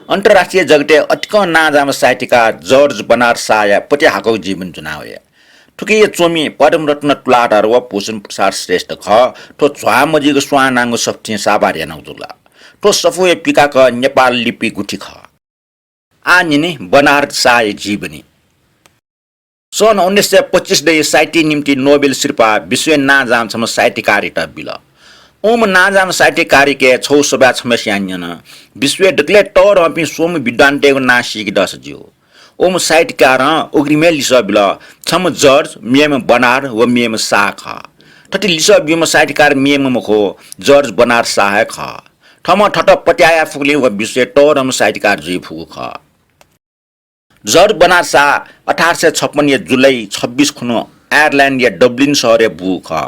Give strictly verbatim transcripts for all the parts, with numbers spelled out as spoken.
अन्तर्राष्ट्रिय जगतय् अतिकं नांजाःम्ह साहित्यकार जर्ज बर्नार्ड शाहया पतिहाकःगु जीवनी ज्वना वया। थुकिया च्वमि पद्मरत्न तुलाधर व भूषण प्रसाद श्रेष्ठ खः। थ्व झ्वाः मजुइक स्वां नांगु सफुतिं साभार यानागु जुल। थ्व सफूया पिकाक नेपाल लिपि गुथि खः। आः न्यने बर्नार्ड शाहया जीवनी। सन् उन्नाइस सय पच्चिस दँय् साहित्यया निंतिं नोबेल सिरपाः विश्वय् नांजाःम्ह छम्ह साहित्यकारयात बिल। उम्ह नांजाःम्ह साहित्यकारयाके छगू सभाय् छम्हस्यां न्यन, विश्वय् दकलय् तःधंपिं स्वम्ह विद्वानतय्गु नां सीके दःसा ज्यू। उम्ह साहित्यकारं उघ्रिमय् लिसः बिल, छम्ह जर्ज, मेम्ह बर्नार्ड व मेम्ह शाह खः। थथे लिसः ब्यूम्ह साहित्यकार मेम्ह मखु, जर्ज बर्नार्ड शाह हे खः। थःम्हं थःत पत्याः याये फुगुलिं व विश्वय् तःधंम्ह साहित्यकार जुइ फुगु खः। जर्ज बर्नार्ड शाह अठार सय छप्पनया जुलाई छब्बिस खुन्हु आयरल्यान्डया डब्लिन शहरय् बूगु खः।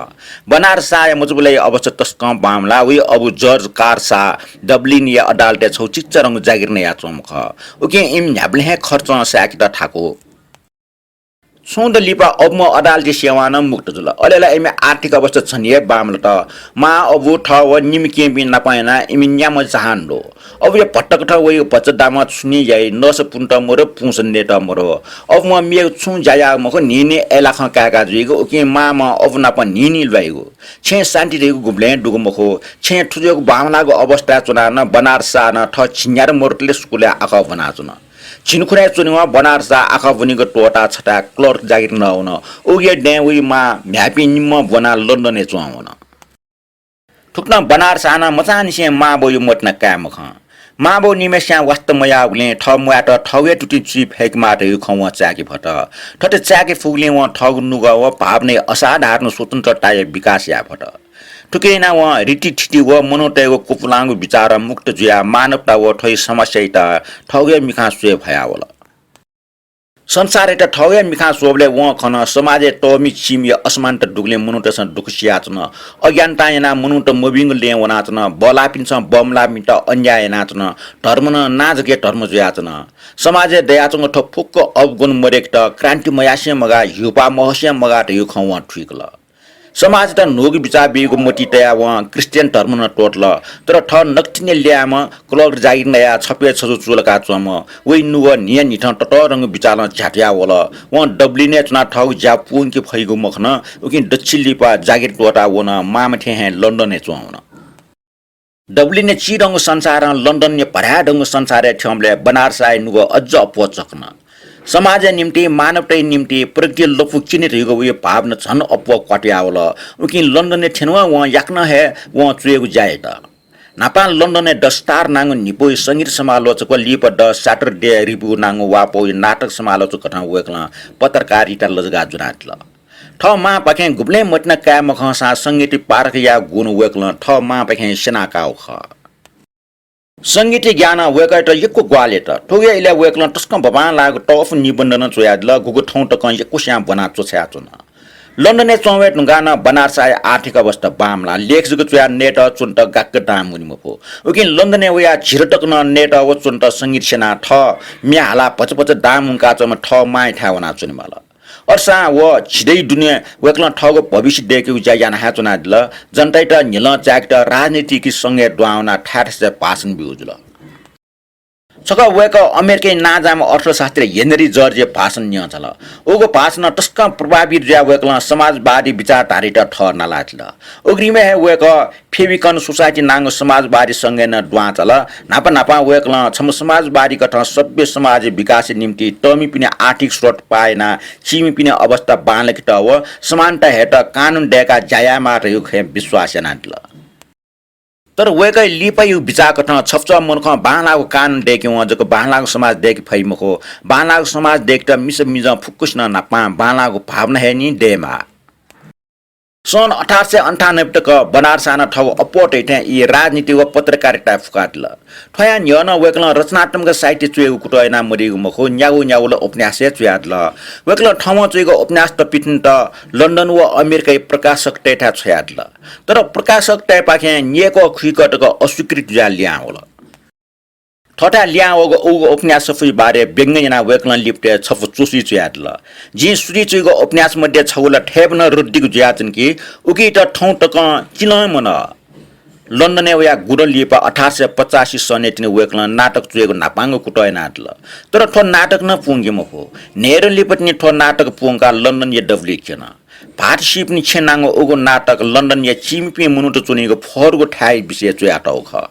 बर्नार्ड शाहया मचाबुलय् अवस्था तसकं बांमलाः। वया अबु जर्ज कार्ल शाह डब्लिनया अदालतय् छगू चिच्चाधंगु जागिर नयाच्वंम्ह खः। उकिं इमि न्ह्याबलें हे खर्चं साय्केत थाकु। छुं दँ लिपा अबुम्ह अदालती सेवां नं मुक्त जुल। अले ला इमिया आर्थिक अवस्था झन हे बांमलात। मां, अबु, थः व निम्ह केहेँपिं नाप यानाः इमि न्याम्ह जहान दु। अबुया भत्ताकथं वइगु भचा दामं छुं नं याइ, नसा पुनेत मरु, पुसा नयेत मरु। अबुम्ह मेगु छुं ज्या याःगु मखु, न्हिं न्हिं अय्लाखं काय्का जुइगु। उकिं मांम्ह अबु नाप न्हिं न्हिं ल्वाइगु। छेँय् शान्ति धइगु गुबलें दुगु मखु। छेँय् थुज्याःगु बांमलाःगु अवस्थाय् च्वनाः नं बर्नार्ड शाहं थः झिंन्यादँ मरुतले स्कूलय् आखः ब्वनाच्वन। झिंखुदँय् च्वनेवं बर्नार्ड शाह आखः ब्वनीगु त्वःताः छथाय् क्लर्क जागिर नवाः वन। उकिया दँय् वया मां म्ह्याय्पिं निम्हं ब्वनाः लन्डनय् च्वंवन। थुकथं बर्नार्ड शाहं मचांनिसें मांबौया मतिना काये मखं। मांबौ निम्हस्यां वास्ता मयाःगुलिं थः म्वायेत थःगु हे तुतिं चिं फय्केमाः धइगु खँ वं चाय्के फत। थथे चाय्के फुगुलिं वं थःगु नुगः व भावनाया असाधारण स्वतन्त्रताया विकास याये फत। थुकिं यानाः वं रीतिथिति व मनूतय्गु कुपुलांगु बिचारं मुक्त जुयाः मानवता व थ्वया समस्यायात थःगु हे मिखां स्वये फयावल। संसारयात थःगु हे मिखां स्वःबलय् वं खन, समाजय् तःमि चीमिया असमानता दुगुलिं मनूतय्सं दुःख सियाच्वन। अज्ञानतां यानाः मनूत मभिंगु लँय् वनाच्वन। बल्लाःपिन्सं बमलाःपिन्त अन्याय यानाच्वन। धर्म नं नां जकया धर्म जुयाच्वन। समाजय् दयाच्वंगु थ्व फुक्क अवगुण मदय्केत क्रान्ति मयासें मगाः, ह्यूपाः महसें मगाः धइगु खँ वं थुइकल। समाजयात न्हूगु बिचाः बीगु मतिइ तयाः वं क्रिस्चियन धर्म नं त्वःतल। तर थः नकतिनि ल्याय्म्ह क्लर्क जागिर नयाः छपय् छजू चूलाका च्वंम्ह वया नुगः न्हियान्हिथं ततःधंगु बिचालं झ्यातुया वल। वं डब्लिनय् च्वनाः थःगु ज्या पूवंके फइगु मखन। उकिं दच्छि लिपा जागिर त्वःताः व नं मांम्ह थें हे लन्डनय् च्वंवन। डब्लिनया चिधंगु संसारं लन्डनया भराय्धंगु संसारय् थ्यंबलय् बर्नार्ड शाहया नुगः अज्ज अप्वः चकन। समाजया निंतिं, मानवताया निंतिं, प्रगतिया लँपु क्यने धइगु वया भावना झन अप्वः क्वातुया वल। उकिं लन्डनय् थ्यनेवं वं याकनं हे वं च्वयेगु ज्या यात। न्हापां लन्डनय् The Star नांगु न्हिपौया संगीत समालोचक व लिपा The Saturday Review नांगु वाःपौया नाटक समालोचक कथं वय्कलं पत्रकारिता लजगाः ज्वनादिल। थः मांपाखें गुबलें मतिना काये मखंसां संगीतय् पारखय् यायेगु गुण वय्कलं थः मांपाखें स्यना काःगु खः। संगीतया ज्ञानं वय्कःयात यक्व ग्वाहालि यात। थुकिया इलय् वय्कलं तसकं बबांलाःगु तःफु निबन्ध नं च्वयादिल, गुगु थौं तकं यक्वस्यां ब्वनाः च्वछायाच्वन। लन्डनय् च्वंवये धुंकाः नं बर्नार्ड शाहया आर्थिक अवस्था बांमलाः। लेख जक च्वयाः नयेत च्वनेत गाक्क दां मुने मफु। उकिं लन्डनय् वयाः झिर तक नं नयेत व च्वनेत संगीत स्यनाः थः म्ये हालाः भचा भचा दां मुंकाच्वंम्ह थः मांयाथाय् वनाः च्वनेमाल। अथेसां व झिदँया दुने वय्कलं थःगु भविष्य दय्केगु ज्या याना हे च्वनादिल। जनतायात न्हिलं चाय्केत राजनीतिक संघय् दुहां वनाः थाय् थासय् भाषण ब्यूगु जुल। छकः वय्कः अमेरिकाया नांजाःम्ह अर्थशास्त्री हेनरी जर्जया भाषण न्यं झाल। उगु भाषणं तसकं प्रभावित जुयाः वय्कलं समाजवादी विचारधारायात थः नालादिल। उघ्रिमय् हे वय्कः फेविकन सोसाइटी नांगु समाजवादी संघय् नं दुहां झाल। न्हापा न्हापां वय्कलं छम्ह समाजवादीकथं सभ्य समाजया विकासया निंतिं तःमिपिनि आर्थिक स्रोत पाः यानाः चीमिपिनि अवस्था बांलाकेत व समानता हयेत कानून दय्काः ज्या यायेमाः धइगु खँय् विश्वास यानादिल। तर वय्कःया लिपायागु बिचाःकथं छपचः मनुखं बांलाःगु कानून दय्केवं जक बांलाःगु समाज दय्के फइ मखु। बांलाःगु समाज दय्केत मिसा मिजं फुक्कसिनं न्हापां बांलाःगु भावना हे निं दयेमाः। सन् अठार सय अन्ठानब्बे तक बर्नार्ड शाहं थःगु अप्वः तइथें ई राजनीति व पत्रकारिताय् फुकादिल। थ्वयां न्ह्यः नं वय्कलं रचनात्मक साहित्य च्वयेगु कुतः यानाः मदइगु मखु, न्यागू न्यागू ला उपन्यास हे च्वयादिल। वय्कलं थःम्हं च्वइगु उपन्यास तप्पिथनेत लन्डन व अमेरिकाया प्रकाशकतय्थाय् छ्वयादिल। तर प्रकाशकतय्पाखें न्यय्कः खुइकः तक अस्वीकृत जुयाः लिहां वल। थःथाय् लिहां वःगु उगु उपन्यास सफूया बारे व्यंग्य यानाः वय्कलं लिपतय् छपु च्वसुइ च्वयादिल। जिं सुरुइ च्वइगु उपन्यास मध्ये छगू ला थय्बनं रद्दिगु जुयाच्वन कि उकियात थौं तकं चिलं हे मनः। लन्डनय् वयाः गुदँ लिपा अठार सय पचासी सनय् तिनि वय्कलं नाटक च्वयेगु न्हापांगु कुतः यानादिल। तर थ्व नाटक नं पूवंके मफु। न्हय्दँ लिपा तिनि थ्व नाटक पूवंकाः लन्डनया दबुलिइ क्यन। भाःत सीपिनि छेँ नांगु उगु नाटक लन्डनया चीमिपिं मनूत च्वनीगु फुक्क थाय् विषयय् च्वयातःगु खः।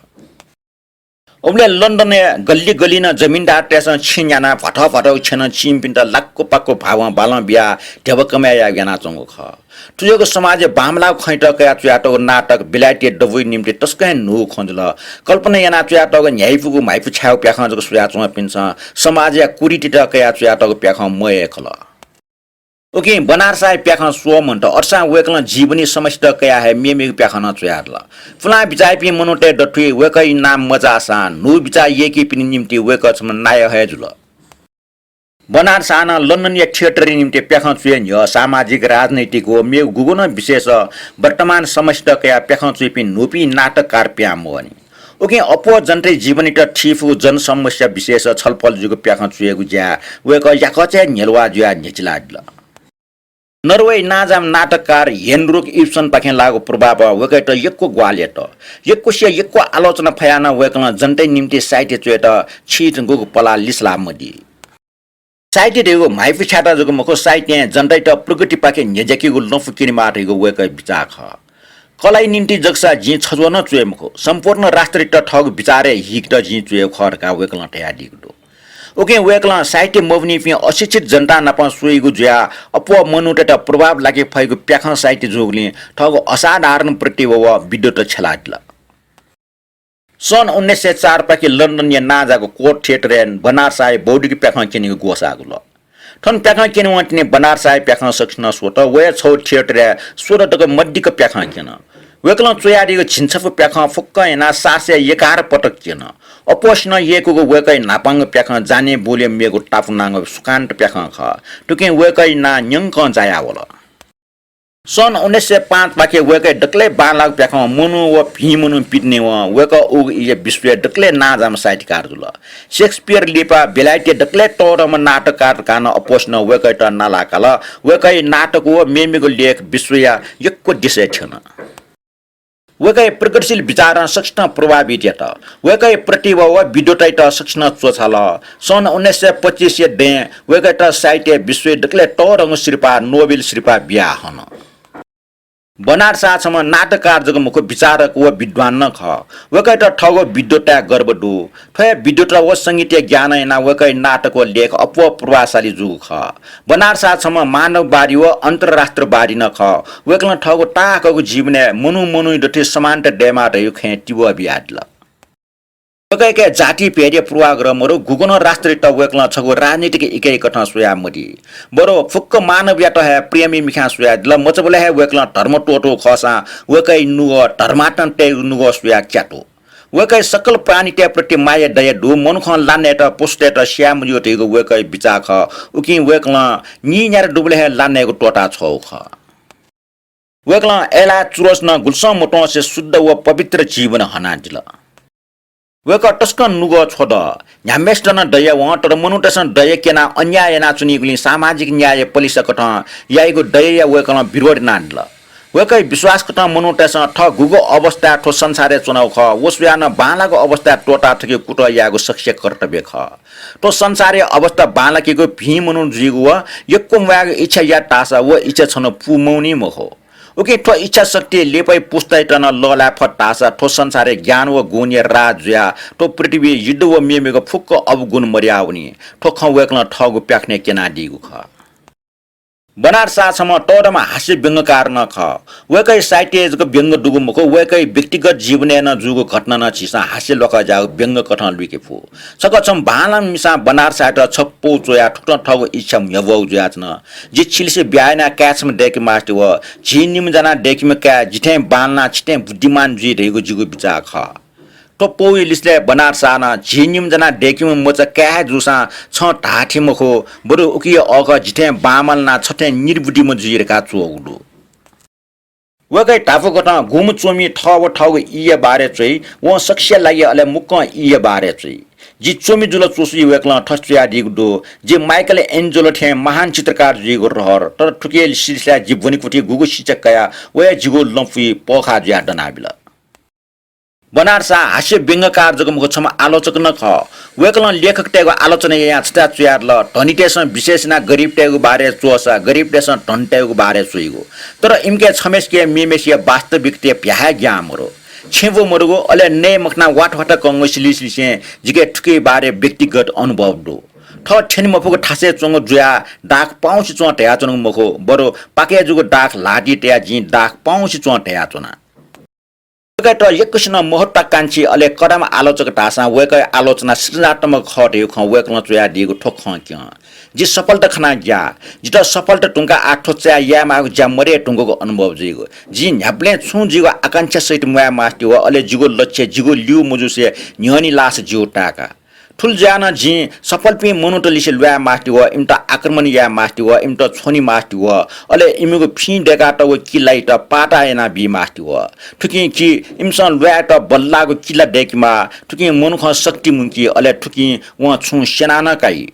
उबलय् लन्डनय् गल्ली गल्ली नं जमिनदारतय्सं छेँ न्यानाः भ्वाथः भ्वाथःगु छेँनं चीमिपिन्त लाक्क पाक्क भावं बालं बियाः ध्यबा कमाय् यायेगु यानाच्वंगु खः। थुजक समाजय् बांमलाःगु खँयात कयाः च्वयातःगु नाटक बेलायतया दबुइ निम्ति तसकं हे न्हूगु खँ जुल। कल्पना यानाः च्वयातःगु न्ह्याइपुगु म्हाइपु छायेगु प्याखं जक स्वयाच्वंपिन्सं समाजया कुरीतित कयाः च्वयातःगु प्याखं मयय् खल। उकिं बनारसया प्याखं स्वःमन्त, अथेसां वय्कलं जीवनी समस्यात कयाः हे मेमेगु प्याखं नं च्वयादिल। पुलां बिचाइपिं मनूतय् दथुइ वय्कःया नां मचाःसां न्हू बिचाः यय्कीपिनि निम्ति वय्कः छम्ह नायः हे जुल। बनारसं नं लन्डनया थिएटरया निम्ति प्याखं च्वये न्ह्यः सामाजिक, राजनैतिक व मेगु गुगुं नं विषयस वर्तमान समस्यात कयाः प्याखं च्वइपिं न्हूपिं नाटककार पिहां मवःनि। उकिं अप्वः जनताया जीवनीत थीफुगु जनसमस्या विषयस छलफल जूगु प्याखं च्वयेगु ज्याय् वय्कः याकःचा हे न्ह्यलुवा जुयाः न्ह्यचिलादिल। नर्वेया नांजाःम्ह नाटककार हेनरुक इब्सनपाखें लाःगु प्रभावं वय्कःयात यक्व ग्वाहालि यात। यक्वसिया यक्व आलोचना फयाः नं वय्कलं जनताया निम्ति साहित्य च्वयेत छीधंगुगु पलाः लिसलाः मदी। साहित्य धइगु म्हाइपु छायेत जक मखु, साहित्यं जनतायात प्रगतिपाखे न्ह्यज्याकीगु लँपु क्यनेमाः धइगु वय्कःया बिचाः खः। कलाया निंतिं जकसा जिं छज्वः नं च्वये मखु, सम्पूर्ण राष्ट्रयात थःगु बिचारय् हीकेत जिं च्वयेगु खः धकाः वय्कलं धयादीगु दु। उकिं वय्कलं साहित्य मब्वनीपिं अशिक्षित जनता नाप स्वइगु जुयाः अप्वः मनूतय्त प्रभाव लाके फइगु प्याखं साहित्य जूगुलिं थःगु असाधारण प्रतिभा व विद्वत छ्यलादिल। सन् उन्नाइस सय चार पाखे लन्डनया नांजाःगु कोर्ट थिएटरय् बनारसया बौद्धिक प्याखं क्यनेगु ग्वसाः ग्वल। थन प्याखं क्यनेवं तिनि बनारसया प्याखं सकसिनं स्वत। वया छगू थिएटरय् स्वदँ तक मदिक्क प्याखं क्यन। वय्कलं च्वयादीगु झिंछपु प्याखं फुक्कं यानाः सात सय एघार पटक क्यन। अप्वःसिनं यय्कूगु वय्कःया न्हापांगु प्याखं जाने बोले मेगु टापु नांगु सुकान्त प्याखं खः। थुकिं वय्कःया नां न्यंकं जायावल। सन् उन्नाइस सय पाँच पाखे वय्कःया दकलय् बांलाःगु प्याखं मनू व भिं मनू पितिनेवं वय्कः उगु इलय् विश्वया दकलय् नांजाःम्ह साहित्यकार जुल। शेक्सपियर लिपा बेलायतया दकलय् तःधंम्ह नाटककार धकाः नं अप्वःसिनं वय्कःयात नाला काल। वय्कःया नाटक व मेमेगु लेख विश्वया यक्व देशय् थ्यन। वय्कःया प्रगतिशील विचारं सकसितं प्रभावित यात। वय्कःया प्रतिभा व विद्वतायात सकसिनं च्वछाल। सन् उन्नाइस सय पच्चिसया दँय् वय्कःयात साहित्यय् विश्वया दकलय् तःधंगु सिरपाः नोबेल सिरपाः बियाहन। बनारसं छम्ह नाटककार जक मखु, विचारक व विद्वान नं खः। वय्कःयात थःगु विद्वताय् गर्व दु। थ्व हे विद्वता व संगीतया ज्ञानं यानाः वय्कःया नाटक व लेख अप्वः प्रभावशाली जूगु खः। बनारसं छम्ह मानववादी व अन्तर्राष्ट्रवादी नं खः। वय्कलं थःगु ताःहाकःगु जीवनय् मनू मनूया दथुइ समानता दयेमाः धइगु खँय् तिबः बियादिल। वय्कःयाके जाति भेदया पूर्वाग्रह मदु, गुगुं नं राष्ट्रयात वय्कलं छगू राजनीतिक इकाइकथं स्वयामदी। बरु फुक्क मानवयात हे प्रेमया मिखां स्वयादिल। मचाबलय् हे वय्कलं धर्म त्वःतूगु खःसां वय्कःया नुगः धर्मात्मा तयेगु नुगः स्वयाः क्यातू। वय्कःया सकल प्राणीतय् प्रति माया दया दु। मनुखं ला नयेत, पशुतय्त स्याये मज्यू धइगु वय्कःया बिचाः खः। उकिं वय्कलं नीन्यादँ दुबलय् हे ला नयेगु त्वःताछ्वःगु खः। वय्कलं अय्लाः चुरोट नं गुलिसं मत्वंसे शुद्ध व पवित्र जीवन हनादिल। वय्कः तसकं नुगः छ्वदः। न्ह्याम्हय्सित नं दया वं, तर मनूतय्सं दया क्यनाः अन्याय यानाच्वनीगुलिं सामाजिक न्याय पलिसा कथं याइगु दयाया वय्कलं विरोध यानादिल। वय्कःया विश्वास कथं मनूतय्सं थः गुगु अवस्थाय् थ्व संसारय् च्वनागु खः, व स्वयाः नं बांलाःगु अवस्थाय् त्वःता थकेगु कुतः यायेगु सकसिया कर्तव्य खः। थ्व संसारया अवस्था बांलाकेगु, भिं मनू जुइगु व यक्व म्वायेगु इच्छा यात धाःसा व इच्छा छन्हु पूमवनी मखु। उकिं थ्व इच्छा शक्तिं लिपाया पुस्तायात नं लःल्हाये फत धाःसा थ्व संसारय् ज्ञान व गुणया राज जुयाः थ्व पृथ्वीइ युद्ध व मेमेगु फुक्क अवगुण मदयावनी। थ्व खँ वय्कलं थःगु प्याखनय् क्यनादीगु खः। बनारसं छम्ह तःधंम्ह हास्य व्यंग्यकार नं खः। वय्कःया साहित्यय् जक व्यंग्य दुगु मखु, वय्कःया व्यक्तिगत जीवनय् नं जूगु घटना नं झीसं हास्य ल्वाखः ज्याःगु व्यंग्य कथं लुइके फु। छकः छम्ह बांलाःम्ह मिसां बनारसयात छपु पौ च्वयाः थुकथं थःगु इच्छा न्ह्यब्वःगु जुयाच्वन। जि छिलिसे ब्याहा यानाः काय् छम्ह दय्केमास्ति वः। झी निम्ह जानाः दय्केम्ह काय् जिथें बांलानाः छिथें बुद्धिमान जुइ धइगु जिगु बिचाः खः। थ्व पौया लिसलय् बनारसं नं झी निम्ह जानाः दय्केम्ह मचा काय् हे जूसां छं धाःथें मखु, बरु उकिया अःखः जिथें बांमलानाः छथें निर्बुद्धिमं जुइ धकाः च्वःगु दु। वय्कःया धापू कथं गुम्ह च्वमि थः व थःगु ईया बारे च्वइ, वं सकसिया लागि अले मुक्कं ईया बारे च्वइ। जि च्वमि जुल च्वसुइ वय्कलं थथे च्वयादीगु दु, जि माइकल एन्जेलो थें महान चित्रकार जुइगु रहर, तर थुकिया सिलसिलाय् जि ब्वनेकुथिइ गुगु शिक्षा कया वया जिगु लँपुइ पःखाः जुयाः दनाबिल। बनारस शाह हास्य व्यंग्यकार जक मखु, छम्ह आलोचक नं खः। वय्कलं लेखकतय्गु आलोचना यायां छता च्वयादिल, धनीतय्सं विशेष यानाः गरिबतय्गु बारे च्वःसा गरिबतय्सं धनीतय्गु बारे च्वइगु। तर इमिके छम्हेसिके मेम्हेसिया वास्तविकतय् प्याहाय् ज्ञां मरु। छेँ ब्व मरुगु, अले नये मखनाः वाथवाथ कंगु सिलिसिलिसें जिके थुकिया बारे व्यक्तिगत अनुभव दु। थः थ्यने मफुगु थासय् च्वंगु जुयाः दाख पाउँसे च्वं धयाच्वनागु मखु, बरु पाकय् जूगु दाख ल्हातिइ तयाः जिं दाख पाउँसे च्वं धयाच्वना। वय्कःयात यक्वसिनं महत्वाकांक्षी अले कदम आलोचक धाःसां वय्कःया आलोचना सृजनात्मक खः धइगु खँ वय्कलं च्वयादीगु थ्व खँ क्यं। जि सफलता खनाः ग्याः। जितः सफलता धुंकाः आः थ्व चाय् यायेमाःगु ज्या मदये धुंकूगु अनुभव जुइगु। जिं न्ह्याबलें छुं जिगु आकांक्षा सहित म्वाये मास्ति वः, अले जिगु लक्ष्य जिगु ल्यू मजूसे न्ह्यःने लाःसा ज्यू ताय्का। थुलि जुयाः नं जिं सफलपिं मनूत लिसे ल्वाये मास्ति वः, इमित आक्रमण याये मास्ति वः, इमित छ्वने मास्ति वः, अले इमिगु फिं दय्कातःगु किल्लायात पाताः यानाबी मास्ति वः। थुकिं कि इमिसं ल्वायेत बल्लाःगु किल्ला दय्केमाः, थुकिं मनुखं शक्ति मुंकी, अले थुकिं वं छुं स्यना नं काइ।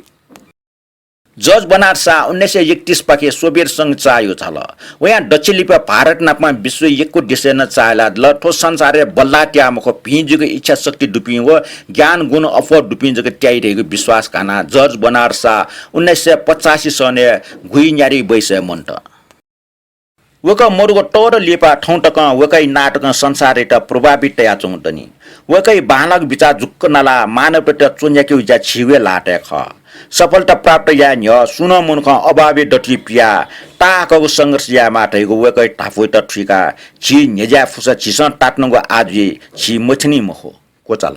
जर्ज बनार्ड शाह उन्नाइस सय एकतिस पाखे सोभियत संघ चाःहिउ झाल। वयां दच्छि लिपा भारत नापं विश्वय् यक्व देशय् नं चाःहिलादिल। थ्व संसारय् बल्लाः त्याः मखु, भिं जुइगु इच्छा शक्ति दुपिं व ज्ञान गुण अप्वः दुपिं जक त्याइ धइगु विश्वास घानाः जर्ज बनार्ड शाह उन्नाइस सय पचासी सनय् गुइन्यारी बैसय् मन्त। वय्कः मदुगु तःदँ लिपा थौं तकं वय्कःया नाटकं संसारयात प्रभावित तयाच्वंगु दनि। वय्कःया बांलाःगु बिचाः जुक्क नालाः मानवतायात च्वन्ह्याकेगु ज्या झीगु हे ल्हातय् खः। सफलता प्राप्त याये न्ह्यः सुं नं मनुखं अभावया दथुइ पियाः ताःहाकःगु संघर्ष यायेमाः धइगु वय्कःया धापू थुइकाः झी न्ह्यज्याये फुसा झीसं तातुनागु आः जुइ झी मथ्यनी मखु। क्वचाल।